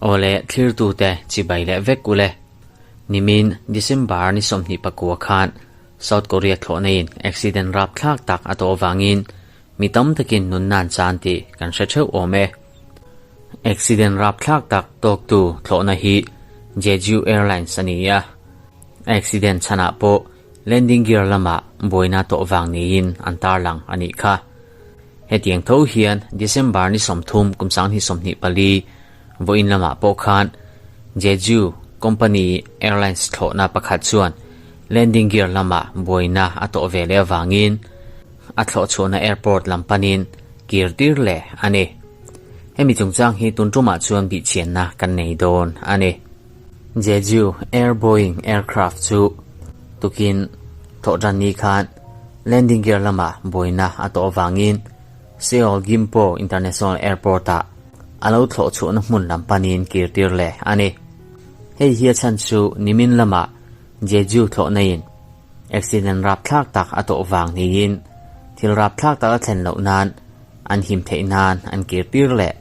Awle thlirtute chibai leh vek ule. Nimin December ni 29 khan South Korea thlawhnaiin accident rapthlak tak a tawh avangin mi tam takin nunna an chan tih kan hre theuh awm e. Accident rapthlak tak tawktu thlawhna hi Jeju Airlines a ni a. Accident chhanah pawh landing gear lamah buaina tawh vang niin an tarlang a nih kha. Hetiang tho hian December ni 30 kum 2024 vawiin lamah pawh khan Jeju Company Airlines thlawhna pakhat chuan landing gear lamah buaina a tawh ve leh avangin a thlawh chhuahna airport lam panin kir tir leh a ni. Hemi chungchang hi tun tumah chuan bihchianna kan nei dawn a ni. Jeju Air Boeing aircraft chu tukin thawhtan ni khan landing gear lamah buaina a tawh avangin Seoul Gimpo International Airport-ah a lo thlawh chhuahna hmun lam panin kir tir leh a ni. Hei hi a chhan chu nimin lamah Jeju thlawhnain accident rapthlak tak a tawh vang niin thil rapthlak tak a thlen loh nan an him theih nan an kir tir leh.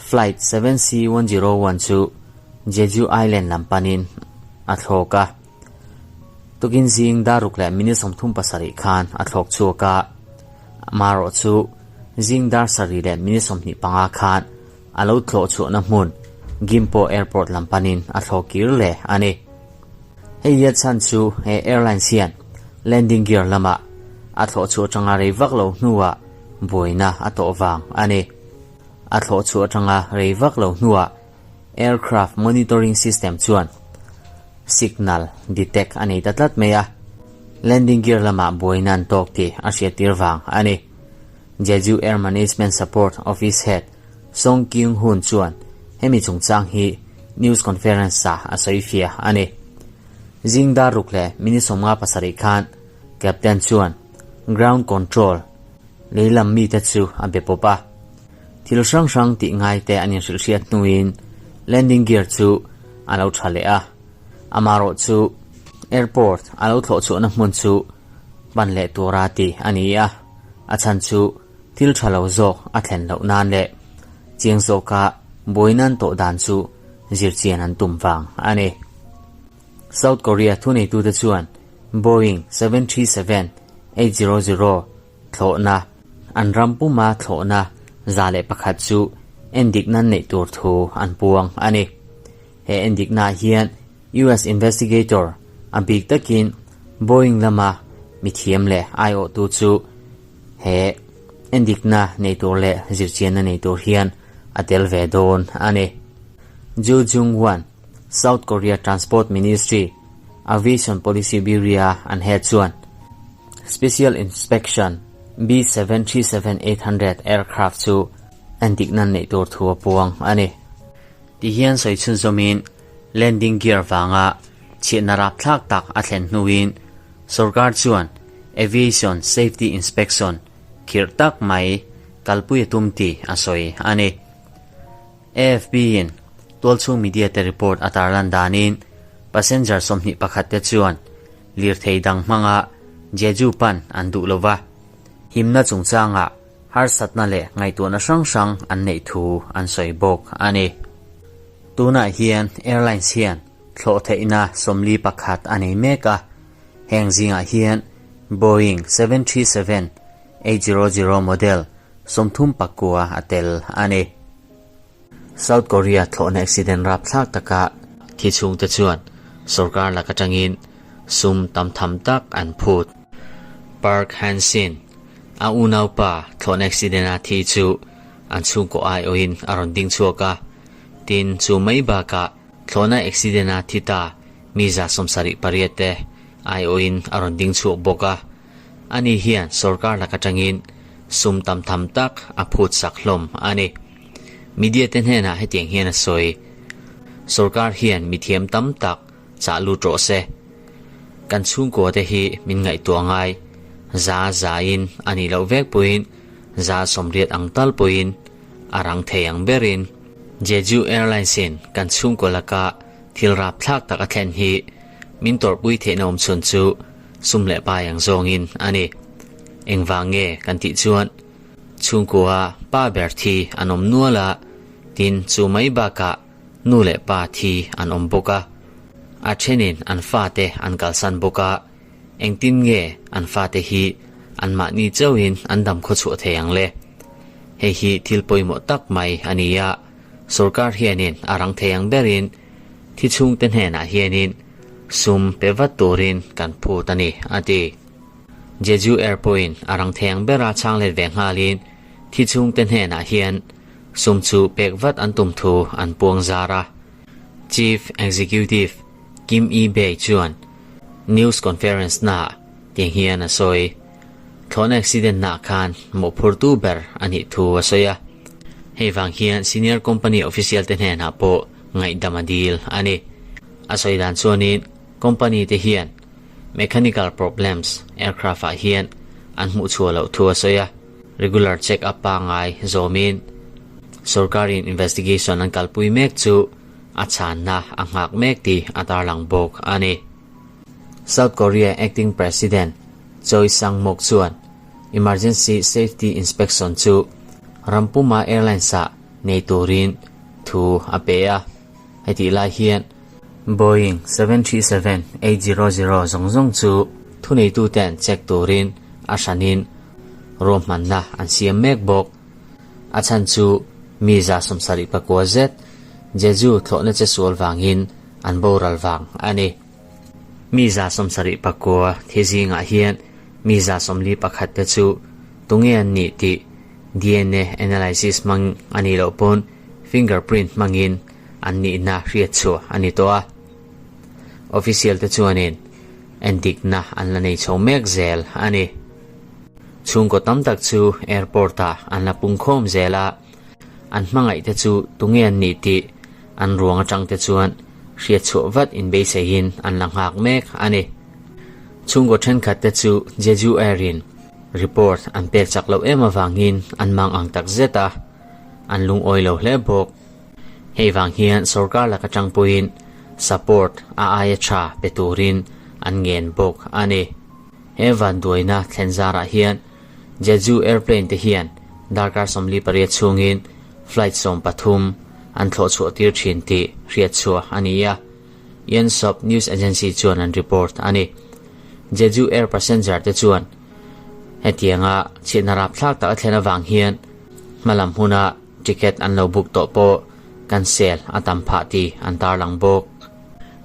Flight 7C101 chu Jeju Island lam panin a thlawk a. Tukin zing daruk leh minute 37 khan a thlawk chhuak a. Amaherawh chu zing dar 7 leh minute 25 khan a lo thlawh chhuahna hmun Gimpo Airport lam panin a thlawk kir leh a ni. Hei hian chhan chu he airlines hian landing gear lamah a thlawh chhuah atanga rei vak lo hnuah buaina a tawh vang a ni. A thlawh chhuah atanga rei vak lo hnuah aircraft monitoring system chuan signal detect a nei ta tlat mai a, landing gear lamah buaina an tawk tih a hriattir vang a ni. Jeju Air Management Support Office Head Song Kyung-hoon chuan hemi chungchang hi news conference-ah a sawi fiah a ni. Zing dar ruk leh minute 57 khan captain chuan ground control lei lam mite chu a be pawp a. Thil hrang hrang tih ngai te an inhrilh hriat hnuin landing gear chu a lo tha leh a. Amaherawh chu airport a lo thlawh chhuahna hmun chu pan leh tura tih a ni a. A chhan chu thil tha lo zawk a thlen loh nan leh chiang zawka buainan tawh dan chu zirchian an tum vang a ni. South Korea thuneitute chuan Boeing 737-800 thlawhna an ram puma thlawhna 101 chu endik nan neih tur thu an puang a ni. He endiknaah hian US investigator a bik takin Boeing lama mithiam leh aiawhtu chu he endikna nei tur leh zirchianna nei tur hian a tel ve dawn a ni. Ju Jung-wan, South Korea Transport Ministry Aviation Policy Bureau-a an head chuan Special Inspection B737-800 aircraft chu endikna neih tur thu a puang a ni. Ti hian sawi chhunzawmin landing gear vanga chhiatna rapthlak tak a thlen hnuin sorkar chuan Aviation Safety Inspection khirh tak mai kalpui a tum tih a sawi a ni. AFP-in tualchhung media te report a tarlan danin passenger 21 te chuan lirthei dang hmanga Jeju pan an duh lova, himna chungchangah harsatna leh ngaihtuahna hrang hrang an neih thu an sawi bawk a ni. Tunah hian airlines hian thlawh theihna 41 a nei mek a, heng zingah hian Boeing 737-800 model 39 a tel a ni. South Korea thlawhna accident rapthlak taka thi chhungte chuan sorkar lak atangin sum tam tham tak an phut. Park Han-sin, a unaupa thlawhna accident a thi chu an chhungkaw aiawhin a rawn ding chhuak a, tin chu mai bakah thlawhna accident a thi ta mi 78 te aiawhin a rawn ding chhuak bawk a. Ani hian sorkar lak atangin sum tam tham tak a phut sak hlawm a ni. Media te hnenah hetiang hian a sawi, Sorkar hian mithiam tam tak chah lut rawh se. Kan chhungkua te hi min ngaihtuah ngai, za zain a nih loh vek pawhin za 80 ang tal pawhin a rang thei ang berin Jeju Airlines in kan chhungkua laka thil rapthlak tak a thlen hi min tawrhpui theihna awm chhun chu sum leh pai ang zawngin a ni. Engvang nge kan tih chuan? Chhungkua pa ber thi an awm nual a, tin chu mai bakah nu leh pa thi an awm bawk a. A thenin an fate an kalsan bawk a, engtin nge an fate hi anmahni chauhin an dam khawchhuah thei ang le? Hei hi thil pawimawh tak mai a ni a, sorkar hianin a rang thei ang berin thi chhungte hnenah hianin sum pe vat turin kan phut a ni, a ti. Jeju Air pawhin a rang thei ang bera chhang let ve nghalin thi chhungte hnenah hian sum chu pek vat an tum thu an puang zar a. Chief Executive Kim Yi-bae chuan news conference naah tiang hian a sawi. Thlawhna accident naah khan mawhphurtu ber a nih thu a sawi a. Hei vang hian senior company official te hnenah pawh ngaihdam a dil a ni. A sawi dan chuanin company te hian Mechanical problems aircraft ah hian an hmuh chhuah loh thu a sawi a, regular check up pangngai zawmin sorkarin investigation an kalpui mek chu a chhanna a nghak mek tih a tarlang bawk a ni. South Korea acting president Choi Sang-mok chuan emergency safety inspection chu rampuma airlines ah nei turin thu a pe a. Hetih lai hian Boeing 737-800 zawng zawng chu thuneituten check turin a hranin ruahmanna an siam mek bawk. A chhan chu mi 79 zet Jeju thlawhna che sual vangin an boral vang a ni. Mi 79 thi zingah hian mi 41 te chu tunge an nih tih DNA analysis hmang a nih loh pawn fingerprint hmangin an nihna hriat chhuah a ni tawh a. Official te chuanin endikna an la nei chho mek zel a ni. Chhungkaw tam tak chu airport ah an la pungkhawm zel a, an hmangaih te chu tunge an nih tih an ruang atang te chuan hriat chhuah vat inbeiseiin an la nghak mek a ni. Chhungkaw thenkhat te chu Jeju Air in report an pek chak loh em avangin an mang ang tak zet a, an lungawi lo hle bawk. Hei vang hian sorkar laka tangpuiin support a aia tha pe turin an ngen bawk a ni. He vanduaina thlen zarah hian Jeju Airplane te hian darkar 48 chhungin flight 13 an thlawh chhuah tir thin tih hriat chhuah a ni a, Yonsop News Agency chuan an report a ni. Jeju Air passenger te chuan hetianga chhiatna rapthlak tak a thlen avang hian hmalam huna Ticket an lo book tawh pawh cancel a tam phah tih an tarlang bawk.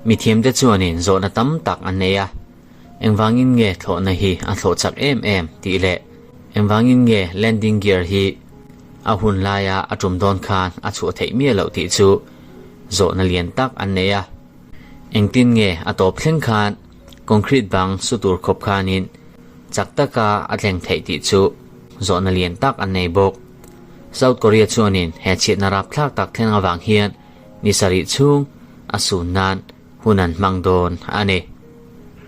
Mithiamte chuanin zawhna tam tak an nei a, engvangin nge thlawhna hi a thlawh chak em em tih leh engvangin nge landing gear hi a hun laia a tum dawn khan a chhuah theih miah loh tih chu zawhna lian tak an nei a. Engtin nge a tawp thleng khan concrete bang su tur khawp khanin chak taka a tleng theih tih chu zawhna lian tak an nei bawk. South Korea chuanin he chhiatna rapthlak tak thleng avang hian ni sarih chhung a sun nan hun an hmang dawn a ni.